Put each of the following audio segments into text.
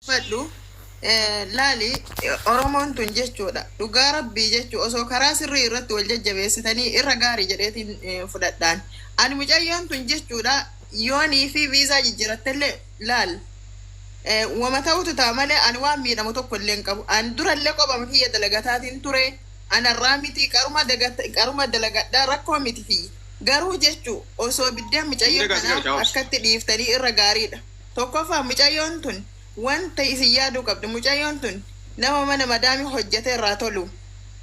Fadhu laali, Oromoon tun jechuudha, dhugaa Rabbii jechuu, osoo karaa sirrii irratti wal jajjabeessitanii irra gaarii jedheetiin fudhadhaan. Ani mucayyoon tun jechuudha, yoonii fi viizaa jijjirattellee, laal, wama ta'utu ta'a malee ani waan miidhamu tokko illee hin qabu. Ani durallee qophama kiyya dalagataatiin ture. Anarraa miti, qaruma qaruma dalagadhaa, rakkoo miti kiyya. Garuu jechuu osoo biddeen mucayyoo tanaa akkatti dhiiftanii irra gaariidha. Tokkoffaa, mucayyoon tun wanta isin yaaduu qabdu, mucayyoon tun nama mana madaamii hojjate irraa tolu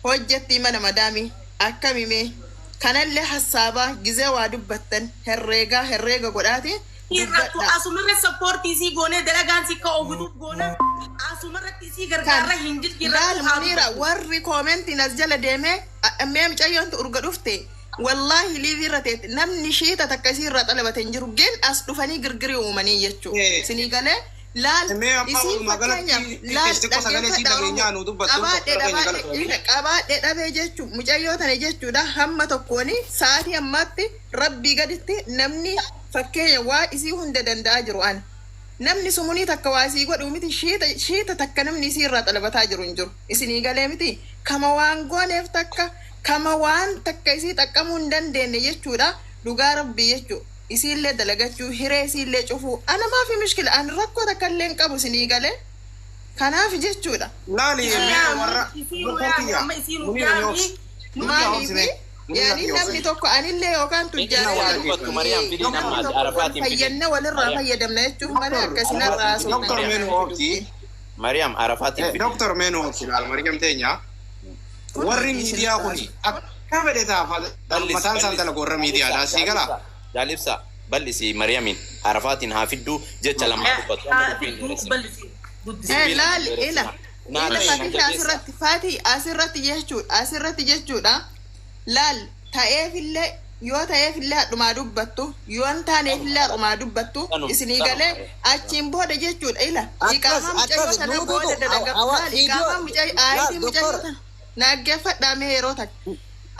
hojjattii. Mana madaamii akkami mee? Kanallee hassaabaa gizee waa dubbattan herreegaa herreega godhaati Irrattu dubbadhaa. Asumarra support isii goonee dalagaan si akka oogituuf goona, asumarratti isii Kan gargaarra hin jirjirrattu laal haa Muniira, dubbattu. Warri koomentiin as jala deemee mee mucayyoon tun urga dhufte wallaahi liivii irra teetti, namni shiita takka isii irraa xalabate hin jiru. Gin as dhufanii girgirii uumanii jechuu sinii galee. Laal, Mee amma isiin walumaa fakkeenyaaf galatti laal, xiqqoo sagalee isii dhaggeeffadha dhageenyaa Oromoo, nu dubbattu qabaadhe doktora keenya dhabaadhe galatoomi. ila qabaadhe dhabee jechuu, mucayyoo tana jechuudha, hamma tokkooni sa'aatii ammaatti Rabbii gaditti namni fakkeenya waa isii hunda danda'aa jiru ana. Namni sumunii takka waa isii godhuu miti, shiita shiita takka namni isii irraa xalabataa jiru hin jiru. Isinii galee miti? Kama waan gooneef takka, kama waan takka isii xaqqamuu hin dandeenne jechuudha. Dhugaa Rabbii jechuu, isiillee dalagachuu, hiree isiillee cufuu ana maafi mishkila? Ani rakkoo takka illee hin qabu, isinii galee? Kanaaf jechuudha. Laali Isii mee yaami, warra isii nu doktor yaami, kiyya amma isii nu Muniira mee yaami. obsi. Muniira obsi Maaliifi mee. Muniira yaani kiyya obsi. namni tokko anillee yookaan Inni tujjaara Waa waa jedhamu dubbattu Mariyaam fidii namni nammaati tokko wal Arafaatiin fidii. fayyadne walirraa Mariyaam fayyadamna jechuuf malee Doktor akkasinarraa Arafaatiin fidii. haasofna Doktor Mariyaam. mee nu miti obsi. dubbiin. Mariyaam Arafaatiin fidii. Doktor mee nu obsi, laal Mariyaam teenya. Kun Warri hojii miidiyaa isin kuni akka fedhe ta'a Bal'isi mataan isaan bal'isi. dalagu warra miidiyaadha. Jaalibsa Sii galaa? jaalibsa jaalibsa, bal'isi Mariyaamiin Arafaatiin haa fidduu, jecha lama haa dubbatu, amma Haa dubbiin fidduu dheeressina. bal'isi guddisi. Dubbiin Laal hin ila dheeressina. Naa ila ta'e na Fatisha jabeessa. asirratti, Fati, asirratti jechuudha, asirratti jechuudha. Laal, ta'eefillee yoo ta'eefillee hadhumaa dubbattu, yoo hin taaneefillee har'umaa dubbattu. Sanuma Isinii sanuma. galee? Achiin booda jechuudha, ila Akkas iqaamaa mucayyoo akkas tana nuututu booda dalaga hawa laal viidiyoo iqaamaa mucayyoo laal aayitii mucayyoo doktor tana naaggeeffadhaa mee yeroo takka.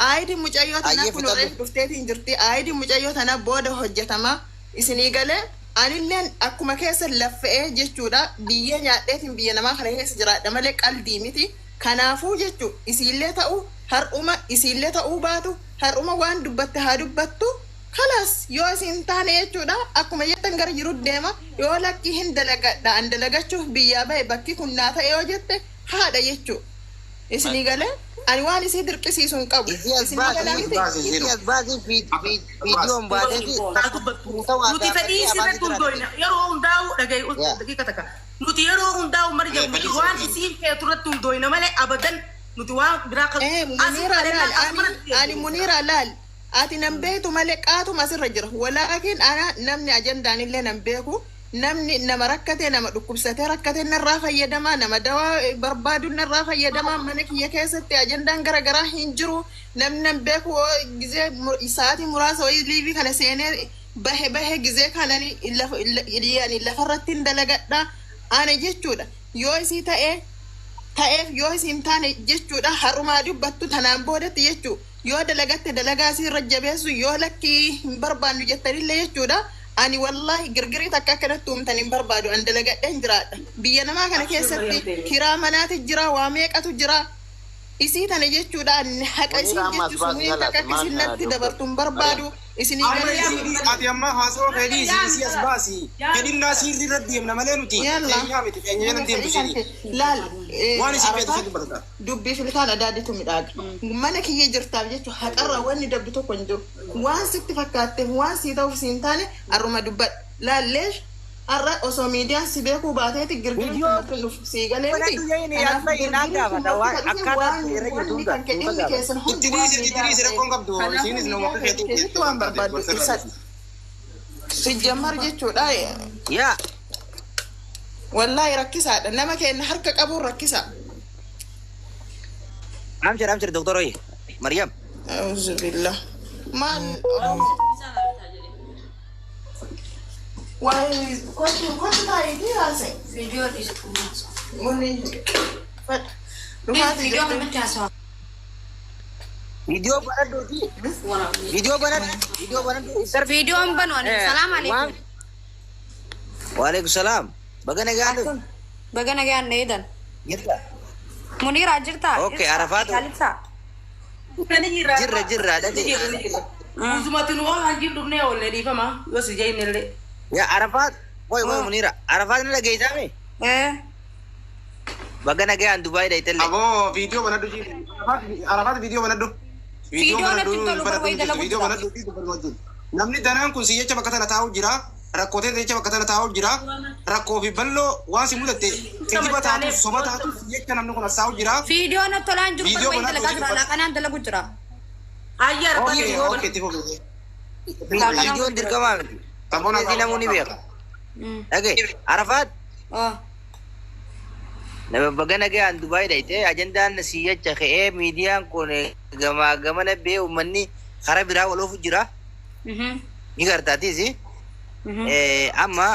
Aayitiin mucayyoo tanaa Ayyee kun fixadhu. reef dhufteetiin jirti. Aayitiin mucayyoo tanaa booda hojjetama, isinii galee? Anilleen akkuma keessa laffa'ee jechuudha, biyyee nyaadheetiin biyya namaa kana keessa jiraadha malee qaldii miti. Kanaafuu jechuu, isiillee ta'u har'uma, isiillee ta'uu baatu har'uma, waan dubbatte haa dubbattu, kalaas. Yoo isin taane jechuudha, akkuma jettan gara jiru deema. Yoo lakkii hin dalagadha, an dalagachuuf biyyaa bahe, bakki kun naa ta'e yoo jette, haadha jechuu, isinii galee? Ani waan isii dirqisiisu hin qabu. Isii as Isinii galaa baasii miti? Baasi isii isiinu. as baasii viidiyoon baateeti Haa takka dubbattu. tuuta waa Nuti fedhii gaafatee afaan isirratti si hundoofna. Yeroo hundaa'u dhaga'i Yaa. daqiiqa takka. Nuti yeroo hundaa'u Maryam, nuti waan isiin feetu irratti hundoofna malee abadan nuti waan biraa kan Muniira, asuma laal, ani asumarratti ani Muniira, laal, ati nan beektu malee qaatuma asirra jira. Walaakin ana namni ajandaan illee nan beeku. Namni nama rakkate, nama dhukkubsatee rakkate narraa fayyadamaa, nama dawaa barbaadu narraa fayyadamaa. Mana kiyya keessatti ajandaan gara garaa hin jiru. Namni nan beeku hoo gizee sa'aatii muraasa wayii liivii kana seenee bahe bahe, gizee kanani lafa yani lafarratti hin dalagadha ana jechuudha. Yoo isii ta'ee ta'eef, yoo isin taane jechuudha, har'umaa dubbattu. Tanaan boodatti jechuu, yoo dalagatte dalagaa isiirra jabeessu, yoo lakkii hin barbaannu jettanillee jechuudha, ani wallaahi girgirii takka akkanatti uumtan hin barbaadu. An dalagadheen jiraadha. Biyya namaa kana keessatti kiraa manaati jira, waa meeqatu jira. Isii tana jechuudha, ani haqa Muniira isiin amma as jechu baasi sumuyin kalaas takka akka maal isin natti doktor dabartu hin Mariam. barbaadu. Isinii Amma galee? isii ati amma haasawaa fedhii isii isii as baasi. Fedhinnaa siirri irra deemna malee nuti Yalla. keenyaa miti, keenya jala deemtu Fedhii kan siirri. kee laal Waan isii feetu Arafaa si dubbata. Dubbii filkaan adaaditu midhaaga. Mana kiyya jirtaaf jechuun haqarraa wanni dabdu tokko hin jiru. Waan sitti fakkaatteef, waan sii ta'uuf siin taane har'uma dubbadhu. Laalleesh, har'a osoo miidiyaan si beekuu baateeti girgiriin Viidiyoo kun natti dhufu sii galee miti. banadhu jedhini as Kanaaf bahi naan girgiriin kun gaafata natti waan ka dhufe akkaataa waan itti irra jirtu wanni hunda kan kee tuuta dhimmi gaafata. keessan hundi Itti waan dhiisi, itti miidiyaa dhiisi, ta'e. rakkoon qabdu Kanaafuu isiinis nama miidiyaa akka kee keetii keessatti waan barbaaddu gorsa irraa ibsadhu. dhiisi. Sijjammar jechuudha. Yaa. Wallaahi rakkisaadha. Nama keenya harka qabuun rakkisaa. Amshir amshir doktor oyi. Maryam. Auzubillah. Maal Oromoo? Waa'ee kottu kottu taa'iitii haasa'e. Viidiyoo dhiistu. Wanni fadha. Dhufaati Viidiyoo jirtu. kanatti haasawaa. Viidiyoo banadhuuti. Viidiyoo banadhu. Viidiyoo banadhu. Interview. Viidiyoon banu ani. Salaam Waan. alaikum. Waalaikum salaam. Baga nagaan dhufte. Akkam? Baga nagaan na eedan. Jirta. Muniiraa jirtaa? Okay, Arafaatu. Jaalibsaa. Jirra jirra dhage. Usumatti nu waan hanjiin dhufnee oollee dhiifama yoo si jeenyellee. Yaa Arafaat. Woy woy Muniira. Arafaat ni dhageessaame. Eh. Baga nagaan Dubaay dhayitellee. Aboo viidiyoo banadhu jiru. Arafaat viidiyoo banadhu. Viidiyoo natti hin tolu, banadhu barbaada dalagu viidiyoo jira. banadhu fi dubbadhu wajjin. Namni danaan kun si jecha bakka tana taa'u jira. Rakkooteen jecha bakka tana taa'u jira. Rakkoo fi bal'oo waan si mudatte kijiba taatu soba taatu si jecha namni kun as taa'u jira. Viidiyoo natti tolaa hin jiru Viidiyoo barbaada banadhu dalagaa jira. jiru. Laaqanaan dalagu jira. Ayyaa Okay, argaa okay, itti fufi. Viidiyoon dirqamaa miti. Sabboona Obboleessi namuu ni beeka. Dhage. Arafaat. Oh. Nama baga nagaan Dubaay dhayite ajandaan si jecha ka'ee miidiyaan kun gamaa gamana bee uummanni karaa biraa wal oofu jira. Ni gartaatiis. Amma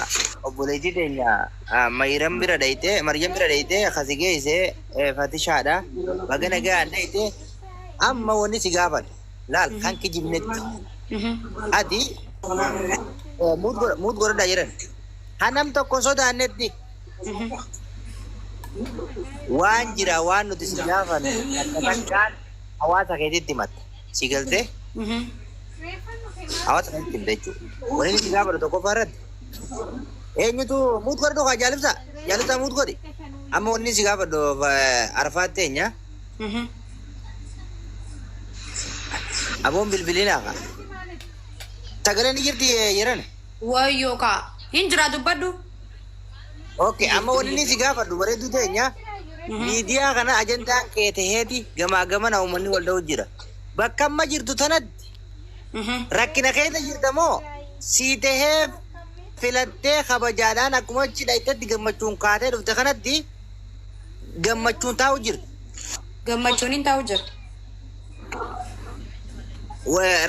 obboleettii teenya Mayiram bira dhayite Maryam bira dhayite kasi geesse Fatishaadha. Baga nagaan dhayite amma wanni si gaafadha. Laal kan kijibnetti. Ati muut godhadhaa jedhan. Hanam tokko hin sodaannetti. Waan jira waan nuti si gaafanne akka takkaan hawaasa keetitti himatta. Si galtee? Hawaasa keetitti himta jechuudha. Wanni inni si gaafatu tokkoffaa irratti. Eenyutu muut godhadhu kaa jaalibsa? Jaalibsaa muut godhi. Amma wanni si gaafadhu Arafaat teenya. Aboon bilbilinaa kaa. Sagaleen ni jirti jedhan. Wayyoo kaa. Hin jira dubbadhu. Okay, amma wanni inni si gaafadhu bareedduu teenya. Miidiyaa kana ajandaan kee taheeti gamaa gamana uummanni wal dha'u jira. Bakka amma jirtu tanatti rakkina keessa jirta moo sii tahee filattee kabajaadhaan akkuma achi dhayitetti gammachuun kaatee dhufte kanatti gammachuun taa'u jirta. Gammachuun hin taa'u jira.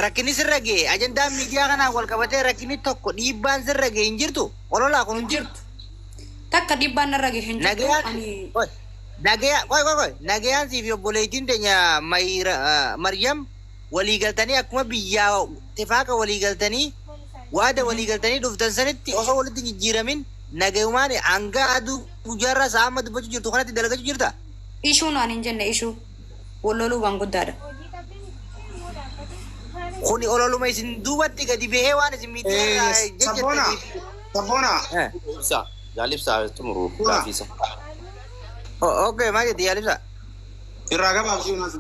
Rakkinni sirra ga'e ajandaan miidiyaa kanaan wal qabatee rakkinni tokko dhiibbaan sirra ga'e hin jirtu ololaa kun hin jirtu. Takka dhiibbaan narra gahe hin jirtu. Nagayaan Ani Oi, nagaya oi oi oi nagayaan siif obboleettiin teenya Maryam walii galtanii akkuma biyyaa tifaaqa walii galtanii waada walii galtanii dhuftan sanitti osoo walitti jijjiiramin nagayumaan hanga aduu guyyaarraa sa'a amma dubbachuu jirtu kanatti dalagachuu jirta. ishuu naan hin jenne ishuu. Walloluu waan guddaadha. Kuni ololuma isin duubatti gadi bahee waan isin miidiyaa Sabboona. Sabboona. Ibsa. Jaalibsaa xumuru gaafiisa. Okay, maal jetti yaalibsa? Irraa gabaabsee unaas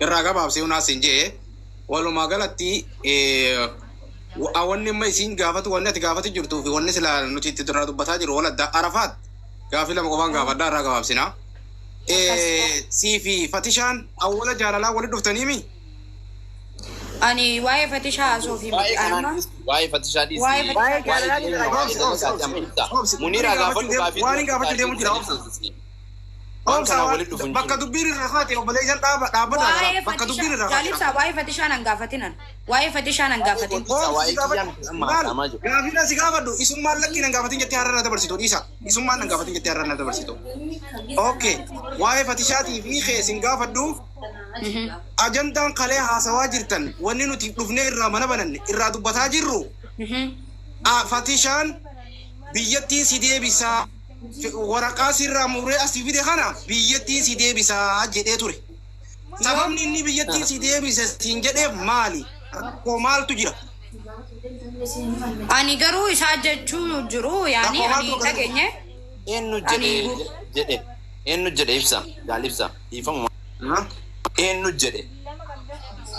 irraa gabaabsee unaas hin jee walumaa galatti wanni amma isiin gaafatu wanni ati gaafatu jirtuu fi wanni silaa nuti itti irraa dubbataa jiru wal adda Arafaat gaafii lama qofaan gaafadhaa irraa gabaabsina. Sii fi Fatishaan awwala jaalalaa walitti dhuftaniimi. Ani waa'ee Fatishaa haasoo fi Waa'ee kanaan amma dhiisi. Waa'ee Fatishaa dhiisi. Waa'ee Waa'ee jaalalaa dhiisi. Obsi. Muniira gaafadhu gaafii. Waan hin gaafachuu deemu jira, obsi. Waan kanaan walitti dhufu hin Bakka jiru. dubbiin irraa kaate obboleeyyan dhaabbata waa'ee bakka dubbiin Fatishaa irraa kaate. jaalibsaa waa'ee Fatishaa nan gaafatinan. Waa'ee Fatishaa nan gaafatin. Waa'ee kiyyaan amma haasa'amaa jiru. Gaafiin asi gaafadhu isummaan lakkii nan gaafatin jettee har'a na dabarsitu dhiisa. Isummaan nan gaafatin jettee har'a na dabarsitu. Okay. Waa'ee Fatishaatii fi keessin gaafadhu ajandaan kalee haasawaa jirtan wanni nuti dhufnee irraa mana bananne irraa dubbataa jirru Fatishaan biyyattiin si deebisaa waraqaa sirraa muree asii fide kana biyyattiin si deebisaa jedhee ture. Sababni inni biyyattiin si deebise siin jedheef maali? Rakkoo maaltu jira? Ani garuu isaa jechuu jiru yaani Rakkoo ani maaltu hin dhageenye. Eenyu jedhe jedhe eenyu jedhe ibsa jaalibsa dhiifamuma. Eenyu jedhe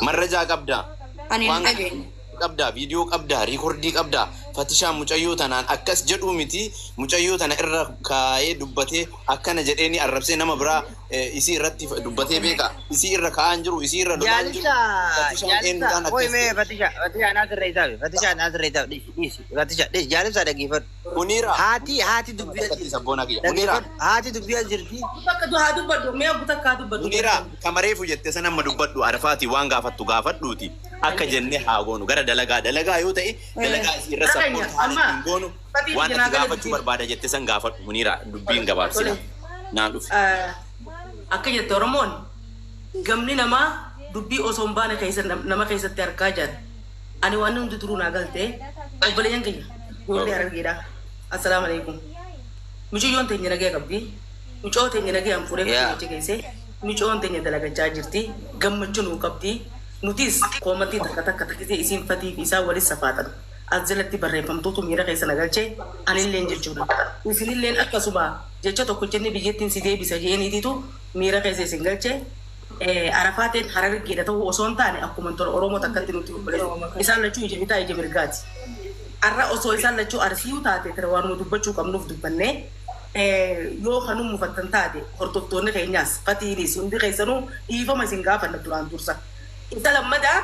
marrajaa qabdaa. Ani hin Waan dhageenye. qabdaa viidiyoo qabdaa riikordii qabdaa Fatishaa mucayyoo tanaan akkas jedhuu miti mucayyoo tana irra kaayee dubbatee akkana jedhee ni arrabsee nama biraa isii irratti dubbatee beeka isii irra kaa'aa hin jiru isii irra lolaa hin jiru. Jaalibsa Fatishaan jaalibsa eenyudhaan oi akkas mee jedhe. Fatisha Fatisha anaa sirra isaafi Fatisha anaa sirra isaafi dhiisi dhiisi Fatisha dhiisi jaalibsa dhaggeeffadhu. Muniira. Haati haati dubbii as Akkatti jirti. sabboonaa kiyya. Muniira. Dhaggeeffadhu haati dubbii as jirti. Bakka haa dubbadhu mee abbu takka haa dubbadhu. Muniira kamareefu jette sana amma dubbadhu Arafaati waan gaafattu gaafadhuuti akka jennee haa goonu gara dalagaa dalagaa yoo ta'e dalagaa isii irra Dhaganya, sappoorti haala amma ittiin goonu fatiin waan ati jinaa gaafachuu galatti. barbaada jette san gaafadhu Muniira dubbiin gabaabsina naan dhufe. Akka jette Oromoon gamni namaa dubbii osoo hin baane keessa nama keessatti argaa jira. Ani waan hundi turuu naa galtee obboleeyyan kiyya ijoollee Harargeedha. Assalaamu alaikum. Mucayyoon teenya nagaya qabdi. Mucoo teenya nagayaan fuudhee Yaa. achi geesse. Mucoon teenya dalagachaa jirti. Gammachuu nuu qabdi. Nutis koomantii takka takka takkisee isiin fatii fi isaan walis safaatan. As jalatti barreeffamtuutu miira keessa na galchee anilleen jechuudha. Isinilleen akkasuma jecha tokko jennee biyyattiin si deebisa jeeniititu miira keessa isin galchee. Arafaateen Harargeedha ta'uu osoo hin taane akkuma tola Oromoo takkatti nuti obboleessa. Isaan lachuu ija bitaa ija mirgaati. Har'a osoo isaan lachuu Arsiiyuu taate tira waanuma dubbachuu qabnuuf dubbannee yoo kanuu mufattan taate hordoftoonni keenyaas fatiinis hundi keessanuu dhiifama isin gaafanna duraan dursa. Isa lammadaa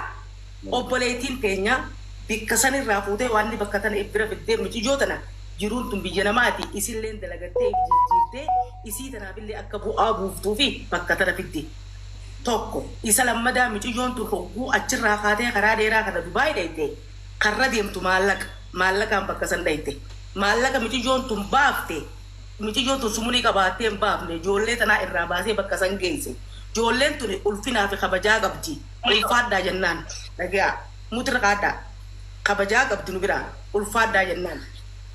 obboleettiin teenya bikka sanirraa fuutee waan bakka tana bira fiddee mucayyoo tana jiruun tun biyya namaati isilleen dalagattee jijjiirtee isii tanaafillee akka bu'aa buuftuu fi bakka tana fidde. Tokko isa lammadaa mucayyoon tun hogguu achirraa kaatee karaa dheeraa kana Dubaay dhayte karra deemtu maallaqa maallaqaan bakka san dhayte maallaqa mucayyoon tun baafte mucayyoon tun sumunii qabaattee hin baafne ijoollee tanaa irraa baasee bakka san geesse ijoolleen tun ulfinaa fi kabajaa qabdi ulfaadhaa jennaan dhagaa mutirra kaadhaa kabajaa qabdi nu biraa ulfaadhaa jennaan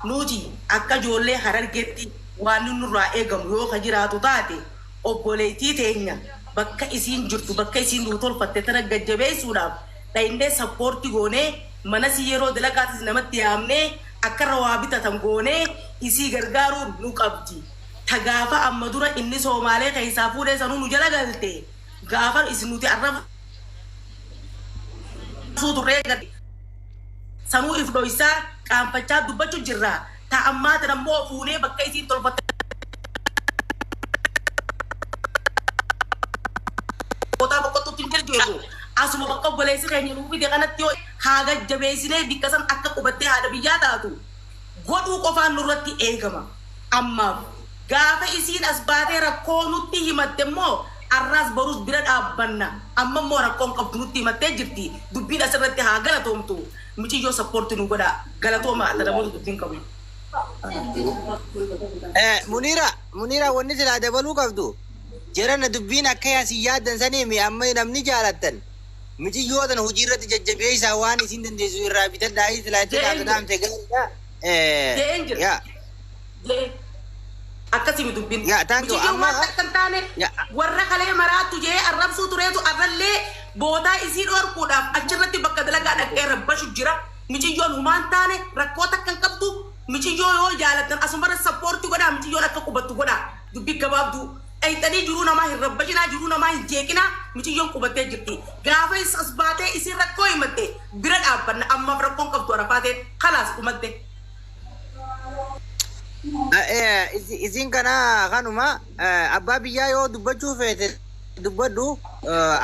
nuti akka ijoollee Harargeetti waan nurraa eegamu yoo ka jiraatu taate obboleettii teenya bakka isiin jirtu bakka isiin nu tolfatte tana gajjabeessuudhaaf dhayindee sappoorti goonee mana si yeroo dalagaatis namatti yaamnee akka irra waa bitatan goonee isii gargaaruun nu qabdi. Ta gaafa amma dura inni Soomaalee keessaa fuudhee sanuu nu jala galte gaafa isin nuti arrabsuu turree galte sanuu if dhoysaa qaanfachaa dubbachuu jirra. Ta ammaa tana immoo fuunee bakka isiin tolfatte bootaa boqottuutti hin jirjeeru. Asuma bakka obboleessi keenya nuu fide kanatti yoo haa gajjabeessinee bikka san akka qubattee haadha biyyaa taatu godhuu qofaan nurratti eegama. Ammaaf gaafa isiin as baatee rakkoo nutti himatte immoo arraas borus bira dhaabbanna. Amma immoo rakkoon qabdu nutti himattee jirti. Dubbiin asirratti haa galatoomtu. Muciyyoo sappoorti nu godha. Galatooma namoota dubbiin qabu. Munira, Munira wanni silaa dabaluu qabdu. Jarana dubbiin akka yaasi yaaddan sanii mi amma namni jaalattan. Muciyyoo tana hojii irratti jajjabeessaa waan isin dandeessu irraa bitadhaa silaa itti Je'een jira. dhaamte gaariidha. Je'een jira. Yaa. Je'ee. Akkasii dubbiin. Yaa, thank you. Mucayyoon Amma- waan takka hin taane Yaa. warra kalee maraattu jee arrabsuu tureetu arrallee bootaa isii dhorkuudhaaf achirratti bakka dalagaa dhaqee rabbashu jira. Mucayyoon humaan taane rakkoo takka hin qabdu. Mucayyoo yoo jaalattan asumarra sappoortii godhaa mucayyoon akka qubattu godhaa. Dubbii gabaabduu. Dhayxanii jiruu namaa hin rabbashinaa jiruu namaa hin jeeqinaa mucayyoon qubattee jirti. Gaafa as baatee isiin rakkoo himatte bira dhaabbanna ammaaf rakkoon qabdu arafaateen kalaas dhumatte. Isin kana kanuma abbaa biyyaa yoo dubbachuu feete dubbadhu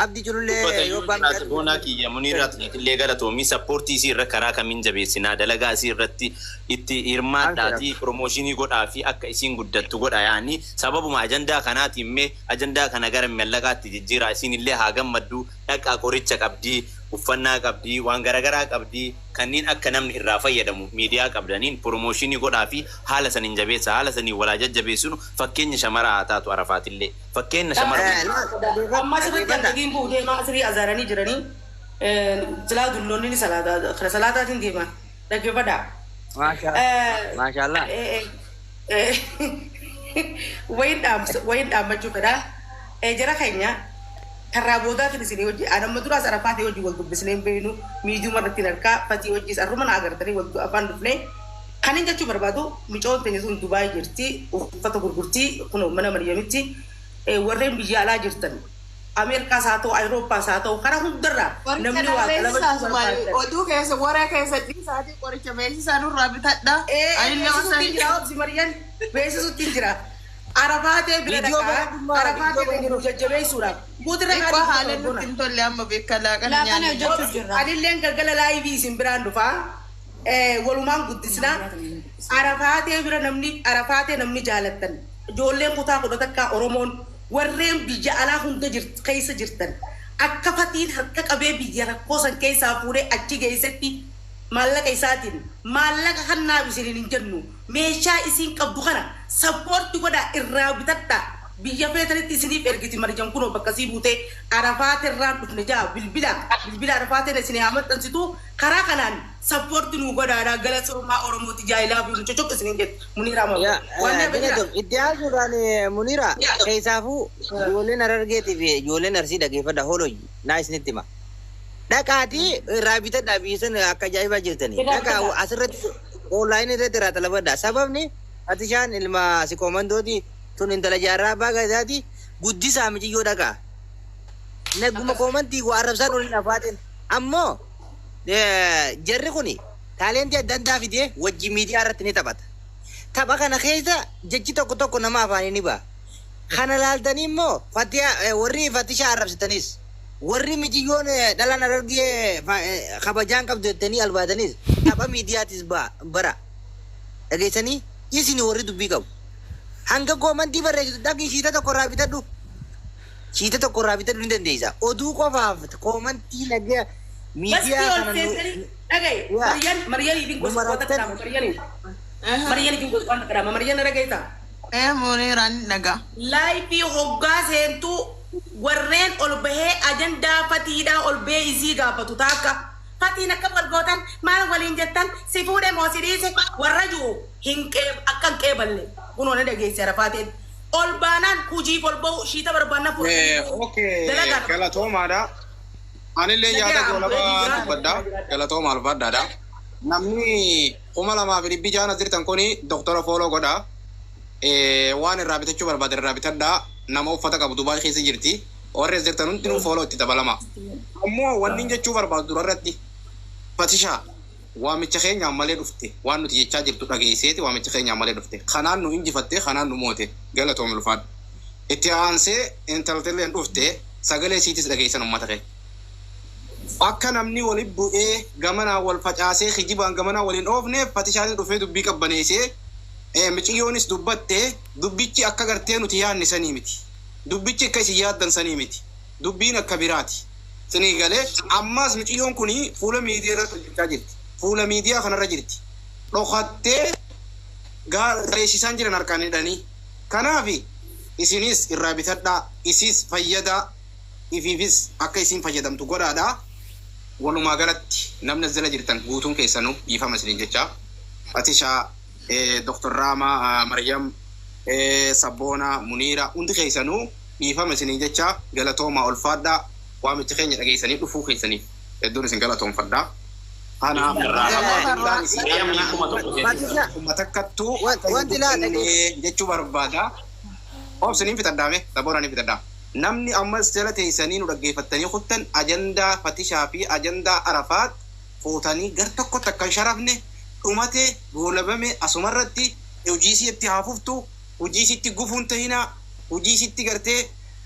abdi culullee yoo Dubbata boonaa kiyya Muniiraat illee galatoomii sappoortii isii irra karaa kamiin jabeessinaa dalagaa isii irratti itti hirmaadhaatii piroomooshinii godhaa fi akka isiin guddattu godha yaani sababuma ajandaa kanaatiin mee ajandaa kana gara mallaqaatti jijjiiraa isiin illee haa gammaddu dhaqaa qoricha qabdii uffannaa qabdii waan garaagaraa qabdii kanneen akka namni irraa fayyadamu miidiyaa qabdaniin piroomooshinii godhaa fi haala saniin jabeessa haala saniin walaa jajjabeessinu fakkeenya shamaraa haa taatu Arafaatillee fakkeenya shamara. Amma asirratti argatiin bu'u deemaa asirii azaaranii jiranii silaa dulloonni ni salaataa kara salaataatiin deema dhaggeeffadhaa. Maashaallah. Wayin dhaamsa wayin dhaammachuu fedhaa. Jara keenya karraa boodaatiin isinii hojii ani amma duraas Arafaatii hojii wal dubbisnee hin beeknu miidiyuma irratti harkaa fatii hojiis arruma na agartanii wal afaan dhufnee. Kan hin jechuu barbaadu micoon teenya sun Dubaay jirti uffata gurgurtii kun mana Maryamitti warreen biyya alaa jirtan Ameerikaas haa ta'u Awurooppaas haa ta'u karaa hundarraa Qoricha namni naa waa beeksisaa qalabachuu sumaali. barbaadan. Oduu keessa waree keessa dhiisaatii qoricha beeksisaa nurraa bitadha. Anillee Beeksisuutti hin jira obsi Maryam beeksisuutti hin jira. Arafaatee bira Viidiyoo dhaqaa barbaadummaa, Arafaatee viidiyoo bira jajjabeessuudhaaf. Guutirra Xiqqoo haala nutti hin tolle amma beekaa laaqana Laaqana nyaanne. hojjechuu jirra. Anilleen galgala laayivii isin biraan dhufaa. Walumaan guddisnaa. Arafaatee bira namni Arafaatee namni jaalattan. Ijoolleen kutaa kudha takkaa Oromoon warreen biyya alaa hunda keessa jirtan akka fatiin harka qabee biyya rakkoo san keessaa fuudhee achi geessetti maallaqa isaatiin maallaqa kannaaf isiniin hin jennu meeshaa isiin qabdu kana sappoorti godhaa irraa bitadhaa. Biyya feetanitti isiniif ergiti Marjan kunoo bakka sii buutee Arafaatirraan dhufne jaa bilbila bilbila Arafaatiin isin haa maxxansitu karaa kanaan support nuu godhaadha galatoomaa Oromooti jaayilaa fi mucocoq isiniin jettu Muniiraa Yaa Maamad. Waan hafe jira. galatoomi. Itti aansuudhaan Muniira keessaafuu ijoolleen Harargeetii fi ijoolleen Arsii dhageeffadha hooloyi naa isinitti hima. Dhaqaatii irraa bitadhaa biyya sana akka ajaa'ibaa jirtanii. Irraa Dhaqaa bitadhaa. asirratti onlaayinii irratti irraa xalabadhaa. Sababni Fatishaan ilma Sikoomandooti tun intala jaarraa abbaa gadaati guddisaa miciyyoo dhaqaa. Naguma koomantii waa arrabsaan olin afaateen. Ammoo jarri kuni taalentii adda addaa fidee wajji miidiyaa irratti ni taphata. Tapha kana keessa jechi tokko tokko nama afaanii ni ba'a. Kana laaltanii immoo fatiyaa warri fatishaa arrabsitanis warri miciyyoon dhalaan Harargee kabajaan qabdu jettanii albaatanis tapha miidiyaatis ba'a bara. Dhageessanii isin warri dubbii qabu. Hanga koomantii barreessitu dhaqii shiita tokko irraa bitadhu. Shiita tokko irraa bitadhu ni dandeessa. Oduu qofaaf koomantii nagaa Basti miidiyaa ol kana nu seentanii dhagaye yaa Maryan Maryaniifin nu gosa waan takka marartan dhaama Maryaniif Maryaniifin gosa waan takka dhaama Maryan na dhagayeeta. Ee Muniiraan dhagaa. Laayifii hoggaa seentuu warreen ol bahee ajandaa fatiidhaa ol bahee isii gaafatu taakka. Fatiin akkam wal gootan maal waliin jettan si fuudhe moo si dhiise warra jiru hin akka hin qeeballe kunoo na dhageesse Arafaateen. Ol baanaan hojiif ol bahu shiita barbaannaa fudhatanii Okay, dalagaa galatoomaadha. Anillee yaada Nagaya goolabaa jiraadha dubbadha. jiraadha. Galatooma alfaadhaadha. Namni 2600 as jirtan kuni doktora follow godha. Waan irraa bitachuu barbaadan irraa bitadhaa. Nama uffata qabu Dubaay keessa jirti. Warri as jirtan hundinuu follow itti dabalama. Ammoo wanni jechuu barbaadu durarratti Fatishaa waamicha keenyaan malee dhufte waan nuti jechaa jirtu dhageesseeti waamicha keenyaan malee dhufte. Kanaan nu injifatte kanaan nu moote galatoomi ulfaadhu. Itti aansee intaltilleen dhufte sagalee siitis dhageessan uummata keenya. Akka namni waliin bu'ee gamanaa wal facaasee kijibaan gamanaa waliin oofneef Fatishaanis dhufee dubbii qabbaneessee miciyyoonis dubbatte dubbichi akka gartee nuti yaadne sanii miti. Dubbichi akka isin yaaddan sanii miti. Dubbiin akka biraati. Sinii galee ammas miciyyoon kun fuula miidiyaa irratti hojjechaa jirti. Fuula miidiyaa kanarra jirti. Dhokattee gareessisaan jiran harkaan hidhanii. Kanaaf isinis irraa bitadhaa, isis fayyadaa, ifiifis akka isin fayyadamtu godhaadhaa. Walumaa galatti namni as jala jirtan guutuun keessanuu dhiifama isiniin jechaa. Fatishaa, Dr. Raamaa, Maryam, Sabboonaa, Muniira hundi keessanuu dhiifama isiniin jechaa galatoomaa ulfaadhaa waamicha keenya dhageessanii dhufuu keessaniif hedduun isin galatoomfadhaa. Kanaaf ajandaan isin Maryamni 1000 seentisa. Fatisha kuma takkattuu wanti laa dhagee jechuu barbaada. Obsiniin fixadhaame Sabboonaa ni fixadhaa. Namni ammas jala teessanii nu dhaggeeffattanii kuttan ajandaa Fatishaa fi ajandaa Arafaat fuutanii gar tokkotti akka hin sharafne dhumate goolabame asumarratti hojii isiitti haa fuftu hojii isiitti gufuun tahinaa hojii isiitti gartee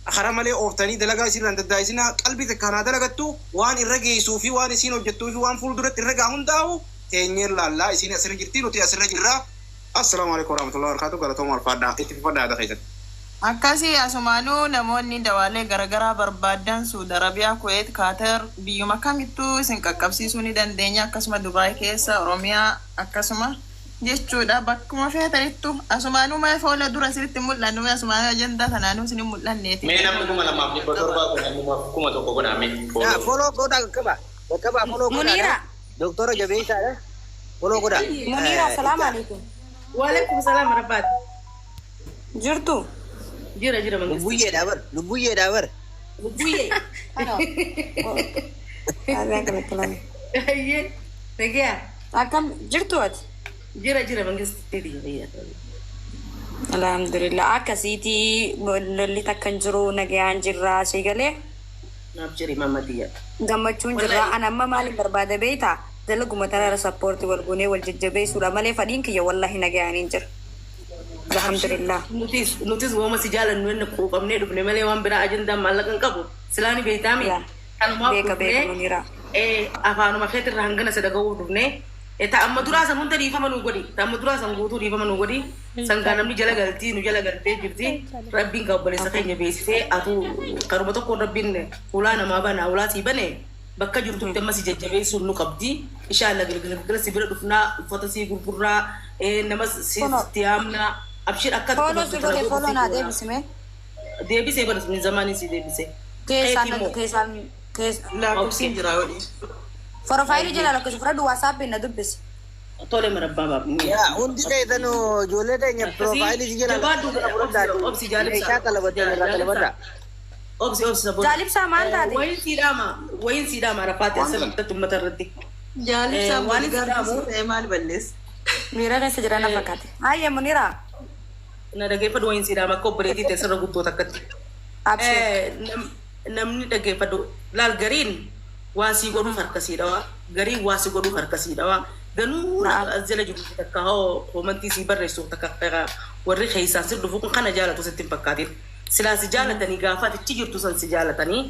hara malee ooftanii dalagaa isiirraan daddaa'isinaa qalbii takkaan haa dalagattu waan irra geessuu fi waan isiin hojjettuu fi waan fuulduratti irra gaa hundaa'u teenyeen laallaa isiin asirra jirti nuti asirra jirraa. Assalaamu alaikum warahmatullahi wabarakatuh galatooma alfaadhaa itti fufadhaa yaada keessatti. Akkasii asumaanuu namoonni dawaalee garaagaraa barbaadan Suudi Arabiyaa, Kuweet, Kaatar biyyuma kamittuu isin qaqqabsiisuu ni dandeenya. Akkasuma Dubaay keessa, Oromiyaa akkasuma jechuudha. Bakkuma feetanittu asumaanuu mee fuula dura isinitti mul'annu mee asumaanuu ajandaa tanaanuu isin hin mul'anneeti. Mee namni 2700 kun namuma 1000 godhaa mee Yaa follow. follow godhaa qaqqaba. Qaqqaba follow godhaadha. Muniira. Doktora jabeessaadha. Follow godhaa. Muniira, salaamu alaikum. Waalaikum salaam Arafaat. Jirtu? Jira jira mangisti. Lubbuyyeedha bar. Lubbuyyeedha bar. Lubbuyyee. Ayyee. Nagayaa. Akkam jirtu ati? Jira jira mangisti. Alhamdulillah akkasiiti lolli takka hin jiru nagayaan jirra asii galee Naaf jiri mamadiyya. gammachuun jirra. Wallahi. Ani amma maaliin barbaada beektaa? Dalaguma tanarra sappoortii wal goonee wal jajjabeessuudha malee fadhiin kiyya wallahi nagayaan hin jira. Alhamdulillah. Nutis wooma si jaalannu inni quuqamnee dhufne malee waan biraa ajandaan maallaqa hin qabu. Silaani beektaami. Yaa. Kanumaaf Beeka beeka dhufnee Muniira. afaanuma keetirraa hangana isa dhaga'uuf dhufnee. Ta amma duraa san hunda dhiifama nuu godhi. Ta amma duraa san guutuu dhiifama nuu godhi. Sangaa namni jala galtii nu jala galtee jirti. Rabbiin kan obboleessa keenya beeksisee atuu karuma tokkoon rabbiin hulaa namaa bana hulaa sii bane bakka jirtutti amma si jajjabeessuun nu qabdi. Inshaalla galgala galgala si bira dhufnaa uffata sii gurgurraa nama Follow. sitti yaamnaa. Abshir akka Follow si godhe follow naa deebisime. Deebisee baras min zamaanii si deebisee. Keessaan Keeti immoo. Keessaan keessa. Lakkoofsi hin jira godhi. Profaayilii jala lakkoofsa fudhadhu waasaappiin na dubbisi. Tole marabbaa baabni. Yaa hundi keessanuu ijoollee teenya piroofaayilii si jala Jabaadhu fudhadhaa. obsi jaalibsaa. Meeshaa xalabatee irraa xalabadhaa. Obsi obsi saboota. Jaalibsaa maal taate? Wayin siidhaama wayin siidhaama arafaati asirratti uummata irratti. Jaalibsaan Waan boodigaardii islaamu- ta'e maal balleessa? Miira keessa jiran na fakkaate. Hayyee Muniraa. Na dhageeffadhu wayin siidhaama akka obboleettii ta'e sirra guddoo takkatti. Abshee. Namni dhageeffadhu laal gariin waa sii godhuuf harka sii dhawaa gariin waa sii godhuuf harka sii dhawaa ganuu Na'am. as jala jiru takka hoo koomantii sii barreessu takka warri keessaan si dhufu kun kana jaalatu sitti hin fakkaatin silaa si jaalatanii gaafa ati achi jirtu san si jaalatanii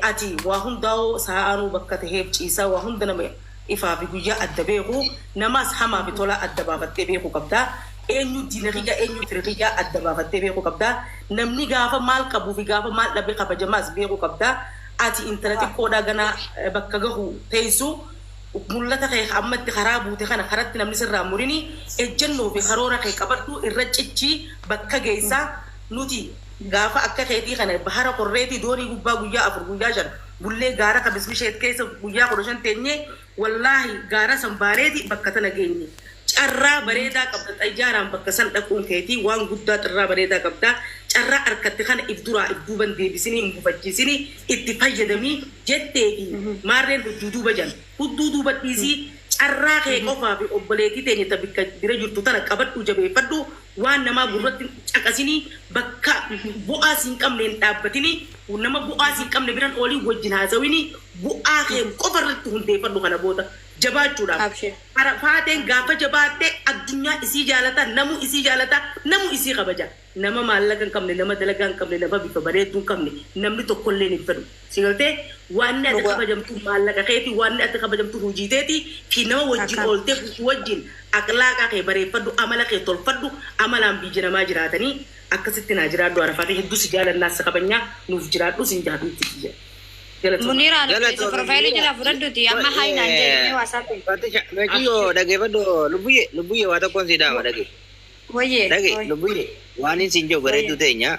ati waa hundaa'oo sa'aanuu bakka taheef ciisaa waa hunda nama ifaa fi guyyaa adda beeku namaas hamaa fi tolaa adda baafattee beekuu qabdaa. Eenyu diina kiyya eenyu fira kiyya adda baafattee beekuu qabdaa. Namni gaafa maal qabuu fi gaafa maal dhabe kabajamaas beekuu qabdaa. Ati intala xiqqoodhaa ganaa bakka gahu teessu mul'ata kee ammatti karaa buute kana karatti namni sirraa murini ejjennoo fi karoora kee qabadhu irra cichii bakka geessaa nuti gaafa akka keetii kana bahara korreetii doonii gubbaa guyyaa 4 guyyaa 5 bullee gaara ka bismisheet keessa guyyaa 15 teenyee wallaahi gaara san baaneeti bakka tana geenye. Carraa bareedaa qabda xayyaaraan bakka san dhaquun keetii waan guddaa carraa bareedaa qabda carraa harkatti kana if duraa if duuban deebisinii hin gufachiisinii itti fayyadamii jettee fi maarreen hudduu duuba jan hudduu duuba dhiisii carraa kee qofaa fi obboleettii teenya ta bikka bira jirtu tana qabadhu jabeeffadhu waan namaa gurratti caqasinii bakka bu'aa siin qabne hin dhaabbatinii nama bu'aa siin qabne biran oolii wajjin haasawinii bu'aa kee qofa irratti hundeeffadhu kana booda jabaachuudhaaf. Abshee. Arafaateen gaafa jabaattee addunyaa isii jaalata namu isii jaalata namu isii kabaja nama maallaqa hin qabne nama dalagaa hin qabne nama bifa bareedduu hin qabne namni tokkollee hin fedhu si galtee waan ati Dhugaa. kabajamtu maallaqa keeti waan ati kabajamtu hojii teeti fi nama wajjin Akkaan. ooltee wajjin aqlaaqa kee bareeffadhu amala kee tolfadhu amalaan biyya namaa jiraatanii akkasitti naa jiraadhu arafaatee hedduu si jaalannaa si kabajnaa nuuf jiraadhu sin jaalladhu jedha. Galatooma. Muniraa lakkoofsa Galatoomii profaayilii Muniraa. jala fudhadhuti amma haayinaan jedhee waasaappiin. Fatisha meeqiyyoo dhageeffadhu lubbuyyee lubbuyyee waa tokkoon si dhaama dhage. Wayyee. Dhage lubbuyyee waan hin siin jiru bareedduu teenya.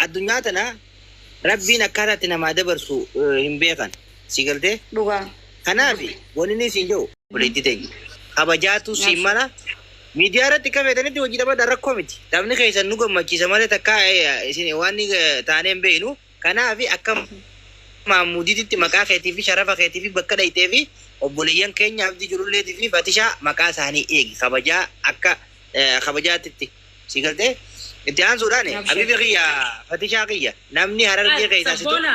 Addunyaa tana rabbiin akkaataa itti namaa dabarsu hin beekan. Si galtee? Dhugaa. Kanaaf wanni inni siin jiru obboleettii teenya. Kabajaatu siin mala miidiyaa irratti akka feetanitti hojii taphataa rakkoo miti. Taphni keessan nu gammachiisa malee takka isin waan taanee hin beeknu. Kanaaf akka maamudiitti maqaa keetii fi sharafa keetii fi bakka dhayitee fi obboleeyyan keenya abdii jirulleetii fi fatishaa maqaa isaanii eegi kabajaa akka kabajaatitti si galtee itti aansuudhaan habibi kiyya fatishaa kiyya namni harargee keessaa si Sabboona.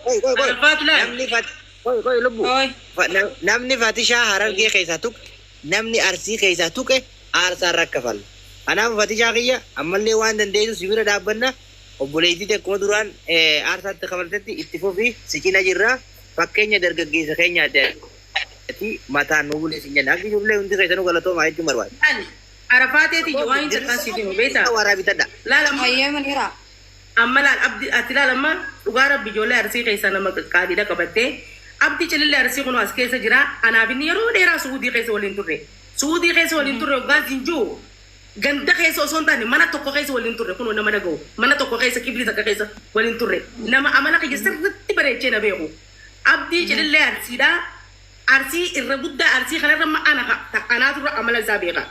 Qoy qoy qoy Arafaat laal. namni fat qoy qoy lubbu Oi. Namni fatishaa harargee keessaa tuqe namni arsii keessaa tuqe aarsaa rakkafal. Kanaaf fatishaa kiyya ammallee waan dandeessu si bira dhaabbanna obboleettii akkuma duraan aarsaatti kafaltetti itti fufi si cina jirra fakkeenya dargaggeessa keenyaati mataan nu bulee si jenna akka ijoollee hundi keessanuu galatoomaa jechuun barbaada. Arafaateeti waan hin xiqqaasiif himu beektaa? Waraa bitadha. Laal amma Hayyee Muniraa. amma laal abdi ati laal amma dhugaa rabbi ijoollee arsii keessaa nama qaqqaaliidha qabattee abdi cilillee arsii kun as keessa jira anaaf inni yeroo dheeraa suudii keessa waliin turre suudii keessa waliin turre hoggaan siin jiru ganda keessa osoo hin taane mana tokko keessa waliin turre kun nama dhaga'u mana tokko keessa kibli takka keessa waliin turre nama amala kiyya sirriitti bareechee na beeku abdii cilillee arsiidhaa arsii irra guddaa arsii kanarra ma ana anaatu irra amala isaa beeka.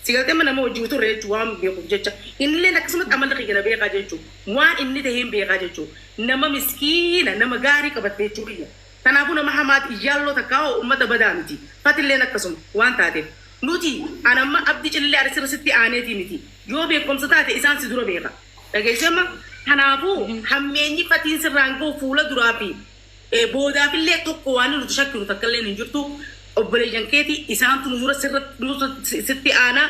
Sigaltee mana nama hojii turre jechuun waan beekuuf jecha innillee akkasumatti amala kiyya na beekaa jechuun waan inni ta'e hin beekaa jechuun nama miskiina nama gaarii qabatte jechuun kanaafuu nama hamaati iyyaaloo takkaa hoo uummata badaa miti fatilleen akkasuma waan taateef nuti anamma abdii cilillee arsirra sitti aaneetii miti yoo beekumsa taate isaan si dura beeka dhageessema kanaafuu hammeenyi fatiin sirraan ga'u fuula duraa fi boodaafillee tokko waan nuti shakkinu takka illee hin jirtu obboleeyyan keetii isaantu nu dura sirratti sitti aanaa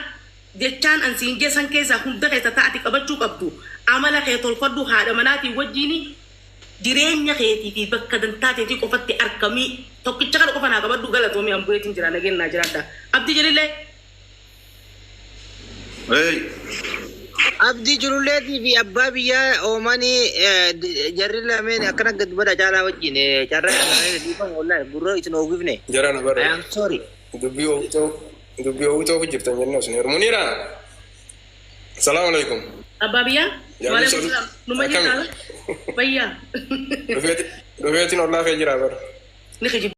jechaan an siin jeessan keessaa hunda keessa taa'ati qabachuu qabdu amala kee tolfadhu haadha manaatii wajjiini jireenya keetii fi bakka dantaa teetii qofatti argamii tokkicha kana qofa naa qabadhu galatoomii an bu'eetiin jira nageenyaa jiraadha abdii jedhillee Hey. Abdii jirulleetii fi abbaa biyyaa oomanii jarri lameen akkana gad bada caalaa wajjin carraa dhiifama wallahi gurra isin oogifne. Jarana I bara am sorry. dubbii oowwitoo jirtan jennee osoo hin Muniira. Salaamu alaikum. Abbaa biyyaa. Waalaikum salaam. Numa Akkami? jirtaa? Fayyaa. Dhufeetiin ollaa kee jira bara. Ni kijibdi.